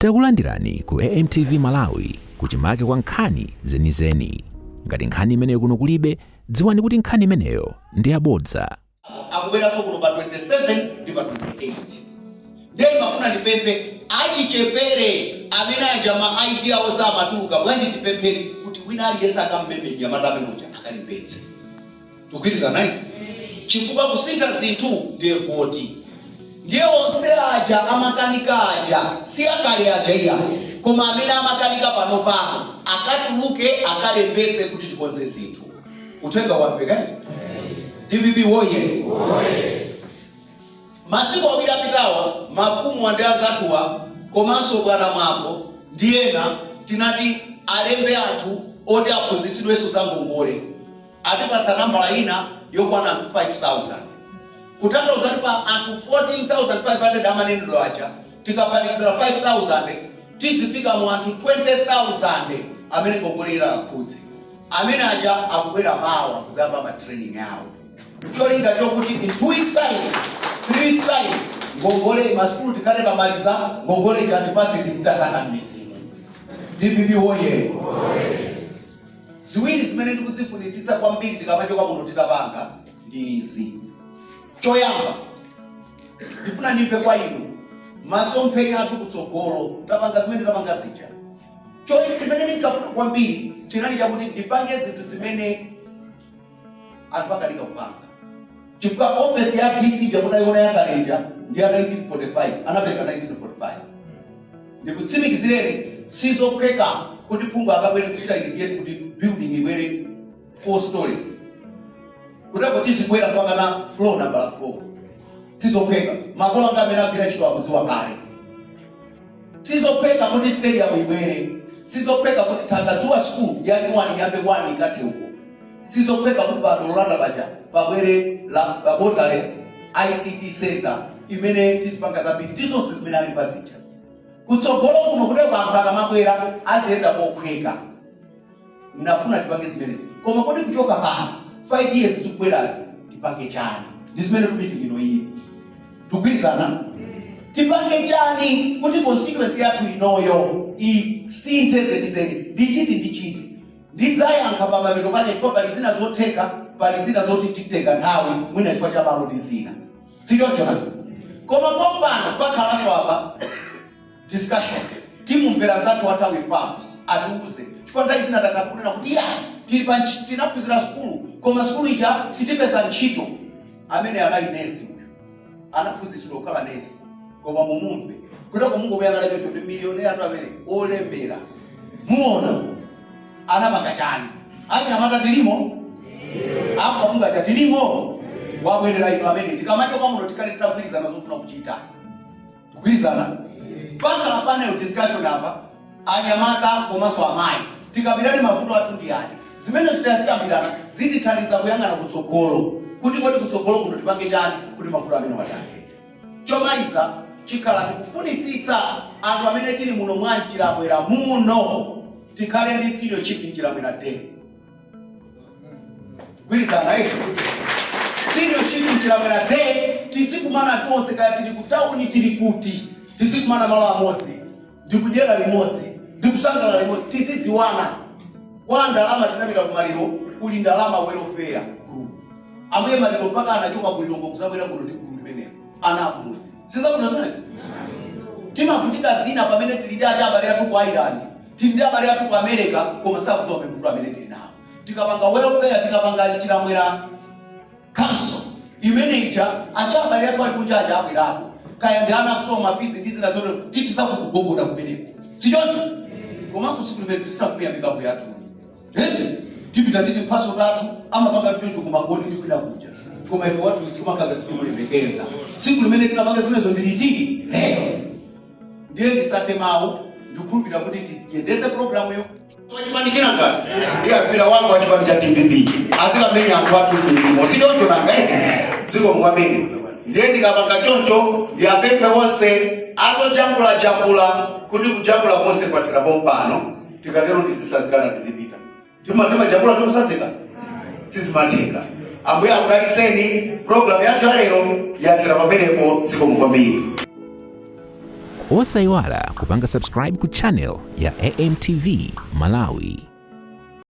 Takulandirani ku AMTV Malawi, kuchimake kwa nkhani zenizeni. Ngati nkhani imeneyo kuno kulibe, dziwani kuti nkhani imeneyo ndi yabodza. Akubweranso kuno pa 27 ndi pa 28. Ndiye ndimafuna ndipemphe achichepere amene aja ma ID awo samatuluka, bwanji tipemphere kuti wina aliyense akammeme mnyamata amene uja akalembetse. Tikugwirizana eti? Chifukwa kusintha zinthu ndiye voti. Ndiye onse aja amakanika aja, si akale aja iyayi, koma amene amakanika panopano akatuluke akalembetse kuti tikonze zinthu. Uthenga wamveka eti? DPP woye! Masiku 2 apitawa mafumu ndi anzathuwa komanso bwana Mwambo ndi ena tinati alembe anthu oti aphunzitsidwenso za ngongole. Atipatsa nambala ina yokwana anthu 5,000. Kutanthauza kuti pa anthu 14,500 amanenedwa aja, tikaphatikizira 5,000 tidzifika mu anthu 20,000 amene ngongole ilawakhudze. Amene aja akubwera mawa kuzayamba ma training awo. Ncholinga chokuti in 2 weeks time, 3 weeks time, ngongole masukulu tikhale tamaliza, ngongole ija atipatse tizitakata m'midzimu. DPP woyee! Ziwiri zimene ndikudzifunitsitsa kwambiri tikamachoka muno titapanga ndi izi. Choyamba, ndifuna ndimve kwa inu masomphenya athu kutsogolo tapanga zimene tapanga zija. Chimene ndinkafuna kwambiri chinali chakuti ndipange zinthu zimene anthu akanika kupanga. Chifukwa ofesi ya DC ija mutaiona yakale ija ndi ya 1945, anapereka 1945. Ndikutsimikizireni sizophweka kuti phungu akabwere kuchita initiate kuti building ibwere 4 story. Kutako tizikwera mpaka na floor number 4. Sizophweka. Makolo anga amene agwira ntchito akudziwa kale. Sizophweka kuti stadium ibwere. Sizophweka kuti Thangadzuwa school ya new one iyambe 1 ikathe uko. Sizophweka kuti pa Dololanda paja pabwere laboratory ICT center imene tizipanga zambiri ndi zonse zimene alemba zija. Kutsogolo kuno kuteko anthu akamabwera aziyenda mophweka. Ndinafuna tipange zimenezi. Koma kodi kuchoka pano 5 years zikubwerazi tipange chani? Ndi zimene ku meeting ino ili. Tikugwirizana? Tipange chani kuti constituency yathu inoyo isinthe zenizeni? Ndi chiti ndi chiti? Ndidzayankha pamapeto pake chifukwa pali zina zotheka, pali zina zoti titenga nthawi mwina chifukwa cha malo ndi zina. Sichoncho nanga? Koma pompano pakhalanso apa discussion. Timumvera nzathu wa Tawi Farms atiuze chifukwa nthawi zina takhala tikunena kuti ya tili pa tinaphunzira sukulu koma sukulu ija sitipeza ntchito. Amene anali nesi uyu anaphunzitsidwa kukhala nesi koma mumumve kutako mungomuyang'ana choncho ndi millionaire atu amene olemera muona anapanga chani. Anyamata tilimo apo mungacha tilimo wabwerera ino amene tikamachoka muno tikhale titagwirizana zofuna kuchita. Kugwirizana pakhala panel discussion apa, anyamata komanso amayi tikambirane mavuto athu ndi ati. Zimenezo tikazikambirana zitithandiza kuyang'ana kutsogolo kuti kodi kutsogolo kuno tipange chani kuti mavuto amenewa tiathetse. Chomaliza chikhala ndikufunitsitsa anthu amene tili muno mwa Mchiramwera muno tikhale ndi senior chief Mchiramwera day. Gwirizana eti? Senior chief Mchiramwera day tizikumana tonse kaya tili ku town tili kuti tizikumana malo amodzi ndikudyera limodzi ndikusangalala limodzi tizidziwana. Kwa ndalama tinapita kumaliro kuli ndalama welfare group. Ambuye maliro mpaka anachoka ku Lilongwe kuzabwera kuno ndi gulu limenelo ana akumudzi. Sizabwino zimenezo? Timavutika zina pamene tili ndi aja abale athu ku Ireland, tili ndi abale athu ku America koma sakudziwa mavuto amene tili nawo. Tikapanga welfare, tikapanga Mchiramwera council imene ija aja abale athu ali kunja aja abwerako kaya ndi ana akusowa ma fees ndi zina zotero titizatha kugogoda kumeneko. Sichoncho? Komanso tsiku limene tisina kumuyamika mbuye athu. Eti tipita ndi timphatso tathu amapanga choncho kumangoni ndi kwina kuja. Koma ife wathu timakhala timulemekeza. Tsiku limene tinapanga zimenezo ndi liti? Lero. Ndiye ndisathe mawu, ndikukhulupirira kuti tiyendetse programuyo. Wachipani chinanga ndiye mpira wangu wa chipani cha DPP azikamenya anthu athu m'midzimo, si choncho nanga eti? Zikomo kwambiri. Ndiye ndikapanga choncho ndiyapemphe onse azojambulajambula kuti kujambula konse kwathera pompano, tikatero tizisazikana tizipita. Timajambula tikusazika sizimatheka. Ambuye akudalitseni. Program yathu ya lero yathera pamenepo. Zikomo kwambiri. Osayiwala kupanga subscribe ku channel ya AMTV Malawi.